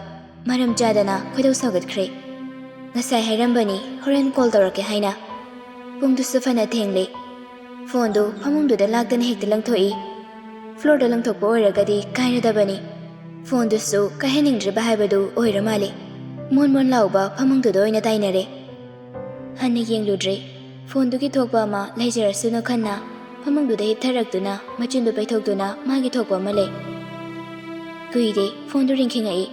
ꯃꯔꯝ ꯆꯥꯗꯅ ꯈꯣꯏꯗꯧ ꯁꯥꯎꯒꯠꯈ꯭ꯔꯦ꯫ ꯉꯁꯥꯏ ꯍꯥꯏꯔꯝꯕꯅꯤ ꯍꯣꯔꯦꯟ ꯀꯣꯜ ꯇꯧꯔꯛꯀꯦ ꯍꯥꯏꯅ꯫ ꯄꯨꯡꯗꯨꯁꯨ ꯐꯅ ꯊꯦꯡꯂꯦ꯫ ꯐꯣꯟꯗꯨ ꯐꯃꯨꯡꯗꯨꯗ ꯂꯥꯛꯇꯅ ꯍꯦꯛꯇ ꯂꯪꯊꯣꯛꯏ꯫ ꯐ꯭ꯂꯣꯔꯗ ꯂꯪꯊꯣꯛꯄ ꯑꯣꯏꯔꯒꯗꯤ ꯀꯥꯏꯔꯗꯕꯅꯤ꯫ ꯐꯣꯟꯗꯨꯁꯨ ꯀꯥꯏꯍꯟꯅꯤꯡꯗ꯭ꯔꯤꯕ ꯍꯥꯏꯕꯗꯨ ꯑꯣꯏꯔ ꯃꯥꯜꯂꯦ꯫ ꯃꯣꯟ ꯃꯣꯟ ꯂꯥꯎꯕ ꯐꯃꯨꯡꯗꯨꯗ ꯑꯣꯏꯅ ꯇꯥꯏꯅꯔꯦ꯫ ꯍꯟꯅ ꯌꯦꯡꯂꯨꯗ꯭ꯔꯦ꯫ ꯐꯣꯟꯗꯨꯒꯤ ꯊꯣꯛꯄ ꯑꯃ ꯂꯩꯖꯔꯁꯅꯨ ꯈꯟꯅ ꯐꯃꯨꯡꯗꯨꯗ ꯍꯤꯞꯊꯔꯛꯇꯨꯅ ꯃꯆꯤꯟꯗꯨ ꯄꯩꯊꯣꯛꯇꯨꯅ ꯃꯥꯒꯤ ꯊꯣꯛꯄ ꯑꯃ ꯂꯩ꯫ ꯀꯨꯏꯗꯦ ꯐꯣꯟꯗꯨ ꯔꯤꯡꯈꯤꯉꯛꯏ꯫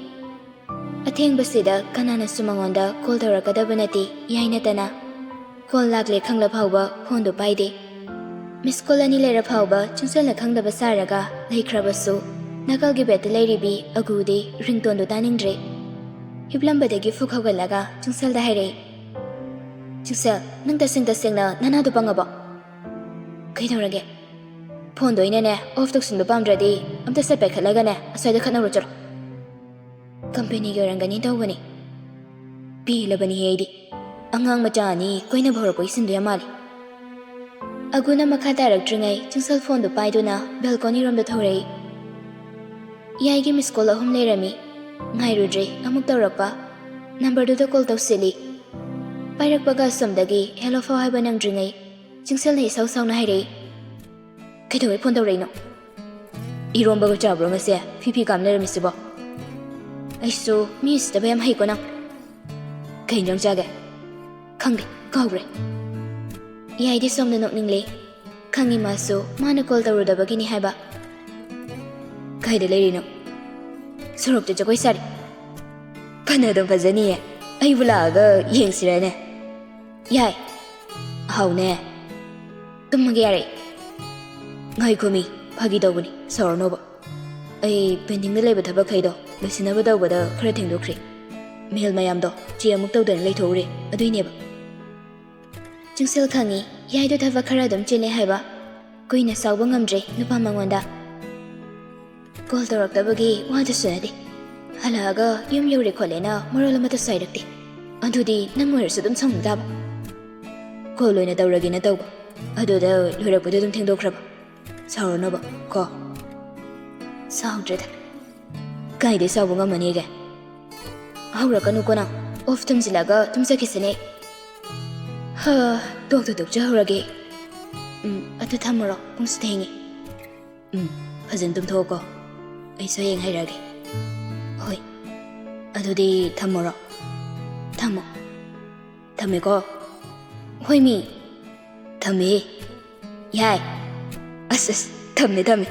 ꯑꯊꯦꯡꯕꯁꯤꯗ ꯀꯅꯥꯅꯁꯨ ꯃꯉꯣꯟꯗ ꯀꯣꯜ ꯇꯧꯔꯛꯀꯗꯕ ꯅꯠꯇꯦ, ꯌꯥꯏ ꯅꯠꯇꯅ꯫ ꯀꯣꯜ ꯂꯥꯛꯂꯦ ꯈꯪꯂ ꯐꯥꯎꯕ ꯐꯣꯟꯗꯨ ꯄꯥꯏꯗꯦ꯫ ꯃꯤꯁ ꯀꯣꯜ ꯑꯅꯤ ꯂꯩꯔ ꯐꯥꯎꯕ ꯆꯨꯡꯁꯜꯅ ꯈꯪꯗꯕ ꯁꯥꯔꯒ ꯂꯩꯈ꯭ꯔꯕꯁꯨ, ꯅꯥꯀꯜꯒꯤ ꯕꯦꯗꯇ ꯂꯩꯔꯤꯕꯤ ꯑꯒꯨꯗꯤ ꯔꯤꯡꯇꯣꯟꯗꯨ ꯇꯥꯅꯤꯡꯗ꯭ꯔꯦ꯫ ꯍꯤꯞꯂꯝꯕꯗꯒꯤ ꯐꯨꯛ ꯍꯧꯒꯠꯂꯒ ꯆꯨꯡꯁꯜꯗ ꯍꯥꯏꯔꯛꯏ, "ꯆꯨꯡꯁꯜ, ꯅꯪ ꯇꯁꯦꯡ ꯇꯁꯦꯡꯅ ꯅꯅꯥꯗꯣ ꯄꯪꯉꯕꯣ?" "ꯀꯩꯗꯧꯔꯒꯦ?" "ꯐꯣꯟꯗꯣ ꯑꯩꯅꯅꯦ ꯑꯣꯐ ꯇꯧꯁꯤꯟꯕ ꯄꯥꯝꯗ꯭ꯔꯗꯤ ꯑꯝꯇ ꯁꯠ ꯄꯥꯏꯈꯠꯂꯒꯅꯦ ꯑꯁ꯭ꯋꯥꯏꯗ ꯈꯠꯅꯧꯔꯣ ꯆꯠꯂꯣ꯫ ꯀꯝꯄꯦꯅꯤꯒꯤ ꯑꯣꯏꯔꯝꯒꯅꯤ ꯇꯧꯕꯅꯤ꯫ ꯄꯦꯜꯂꯕꯅꯤ ꯑꯩꯗꯤ꯫ ꯑꯉꯥꯡ ꯃꯆꯥ ꯑꯅꯤ ꯀꯣꯏꯅꯕ ꯍꯧꯔꯛꯄꯒꯤ ꯁꯤꯟꯗꯨ ꯌꯥꯝ ꯃꯥꯜꯂꯤ꯫" ꯑꯒꯨꯅ ꯃꯈꯥ ꯇꯥꯔꯛꯇ꯭ꯔꯤꯉꯩ ꯆꯤꯡꯁꯜ ꯐꯣꯟꯗꯨ ꯄꯥꯏꯗꯨꯅ ꯕꯦꯜꯀꯣꯅꯤꯔꯣꯝꯗ ꯊꯧꯔꯛꯏ꯫ ꯌꯥꯏꯒꯤ ꯃꯤꯁ ꯀꯣꯜ ꯑꯍꯨꯝ ꯂꯩꯔꯝꯃꯤ꯫ ꯉꯥꯏꯔꯨꯗ꯭ꯔꯦ ꯑꯃꯨꯛ ꯇꯧꯔꯛꯄ꯫ ꯅꯝꯕꯔꯗꯨꯗ ꯀꯣꯜ ꯇꯧꯁꯤꯜꯂꯤ꯫ ꯄꯥꯏꯔꯛꯄꯒ ꯑꯁꯣꯝꯗꯒꯤ "ꯍꯦꯂꯣ ꯐꯥꯎ" ꯍꯥꯏꯕ ꯅꯪꯗ꯭ꯔꯤꯉꯩ ꯆꯤꯡꯁꯜꯅ ꯏꯁꯧ ꯁꯥꯎꯅ ꯍꯥꯏꯔꯛꯏ, "ꯀꯩꯗꯧꯉꯩ ꯐꯣꯟ ꯇꯧꯔꯛꯏꯅꯣ? ꯏꯔꯣꯝꯕꯒ ꯆꯥꯕ꯭ꯔꯣ ꯉꯁꯤ? ꯐꯤ ꯐꯤ ꯀꯥꯝ ꯂꯩꯔꯝꯃꯤꯁꯤꯕꯣ?" "ꯑꯩꯁꯨ ꯃꯤ ꯎꯁꯤꯠꯇꯕ ꯌꯥꯝ ꯍꯩꯀꯣ ꯅꯪ꯫ ꯀꯩ ꯏꯟꯖꯥꯡ ꯆꯥꯒꯦ?" "ꯈꯪꯗꯦ, ꯀꯥꯎꯒ꯭ꯔꯦ꯫" ꯌꯥꯏꯗꯤ ꯁꯣꯝꯗ ꯅꯣꯛꯅꯤꯡꯂꯦ꯫ ꯈꯪꯉꯤ ꯃꯥꯁꯨ ꯃꯥꯅ ꯀꯣꯜ ꯇꯧꯔꯨꯗꯕꯒꯤꯅꯤ ꯍꯥꯏꯕ꯫ "ꯀꯥꯏꯗ ꯂꯩꯔꯤꯅꯣ?" "ꯁꯣꯔꯣꯛꯇ ꯖꯒꯣꯏ ꯁꯥꯔꯤ꯫" "ꯐꯅ ꯑꯗꯨꯝ ꯐꯖꯅꯤꯌꯦ꯫ ꯑꯩꯕꯨ ꯂꯥꯛꯑꯒ ꯌꯦꯡꯁꯤꯔꯅꯦ?" "ꯌꯥꯏ꯫" "ꯍꯥꯎꯅꯦ꯫" "ꯇꯨꯝꯃꯒꯦ ꯌꯥꯔꯦ꯫" "ꯉꯥꯏꯈꯣꯃꯤ, ꯐꯥꯒꯤ ꯇꯧꯕꯅꯤ, ꯁꯥꯎꯔꯅꯣꯕ꯫ ꯑꯩ ꯄꯦꯟꯗꯤꯡꯗ ꯂꯩꯕ ꯊꯕꯛꯈꯩꯗꯣ ꯂꯣꯏꯁꯤꯟꯅꯕ ꯇꯧꯕꯗ ꯈꯔ ꯊꯦꯡꯗꯣꯛꯈ꯭ꯔꯦ꯫ ꯃꯦꯜ ꯃꯌꯥꯝꯗꯣ ꯆꯦ ꯑꯃꯨꯛ ꯇꯧꯗꯅ ꯂꯩꯊꯣꯛꯎꯔꯦ, ꯑꯗꯨꯏꯅꯦꯕ꯫" ꯆꯤꯡꯁꯤꯜ ꯈꯪꯉꯤ, ꯌꯥꯏꯗꯣ ꯊꯕꯛ ꯈꯔ ꯑꯗꯨꯝ ꯆꯤꯜꯂꯦ ꯍꯥꯏꯕ꯫ ꯀꯨꯏꯅ ꯁꯥꯎꯕ ꯉꯝꯗ꯭ꯔꯦ ꯅꯨꯄꯥ ꯃꯉꯣꯟꯗ꯫ ꯀꯣꯜ ꯇꯧꯔꯛꯇꯕꯒꯤ ꯋꯥꯗꯨꯁꯨ ꯅꯠꯇꯦ꯫ ꯍꯜꯂꯛꯑꯒ ꯌꯨꯝ ꯌꯧꯔꯦ ꯈꯣꯠꯂꯦꯅ ꯃꯔꯣꯜ ꯑꯃꯠꯇꯁꯨ ꯍꯥꯏꯔꯛꯇꯦ꯫ ꯑꯗꯨꯗꯤ ꯅꯪ ꯑꯣꯏꯔꯁꯨ ꯑꯗꯨꯝ ꯁꯥꯎꯅꯤꯡ ꯇꯥꯕ꯫ ꯀꯣꯜ ꯑꯣꯏꯅ ꯇꯧꯔꯒꯦꯅ ꯇꯧꯕ꯫ ꯑꯗꯨꯗ ꯂꯣꯏꯔꯛꯄꯗ ꯑꯗꯨꯝ ꯊꯦꯡꯗꯣꯛꯈ꯭ꯔꯕ꯫ ꯁꯥꯎꯔꯅꯣꯕ ꯀꯣ꯫ ꯁꯥꯎꯗ꯭ꯔꯦꯗ꯫ ꯀꯥꯏꯗꯩ ꯁꯥꯎꯕ ꯉꯝꯃꯅꯤꯒꯦ? ꯍꯧꯔꯛꯀꯅꯨꯀꯣ ꯅꯪ꯫ ꯑꯣꯐ ꯊꯝꯖꯤꯜꯂꯒ ꯇꯨꯝꯖꯈꯤꯁꯤꯅꯦ꯫ ꯍꯥ, ꯇꯣꯛꯇ ꯇꯣꯛꯆꯍꯧꯔꯒꯦ꯫ ꯎꯝ, ꯑꯗꯨ ꯊꯝꯃꯨꯔꯣ, ꯄꯨꯡꯁꯨ ꯊꯦꯡꯉꯦ꯫ ꯎꯝ, ꯐꯖꯅ ꯇꯨꯝꯊꯣꯛꯑꯣꯀꯣ꯫ ꯑꯩꯁꯨ ꯍꯌꯦꯡ ꯍꯩꯔꯛꯑꯒꯦ꯫ ꯍꯣꯏ, ꯑꯗꯨꯗꯤ ꯊꯝꯃꯨꯔꯣ? ꯊꯝꯃꯣ꯫ ꯊꯝꯃꯦꯀꯣ꯫ ꯍꯣꯏ ꯃꯤ꯫ ꯊꯝꯃꯦ꯫ ꯌꯥꯏ꯫ ꯑꯁ, ꯑꯁ, ꯊꯝꯃꯦ, ꯊꯝꯃꯦ꯫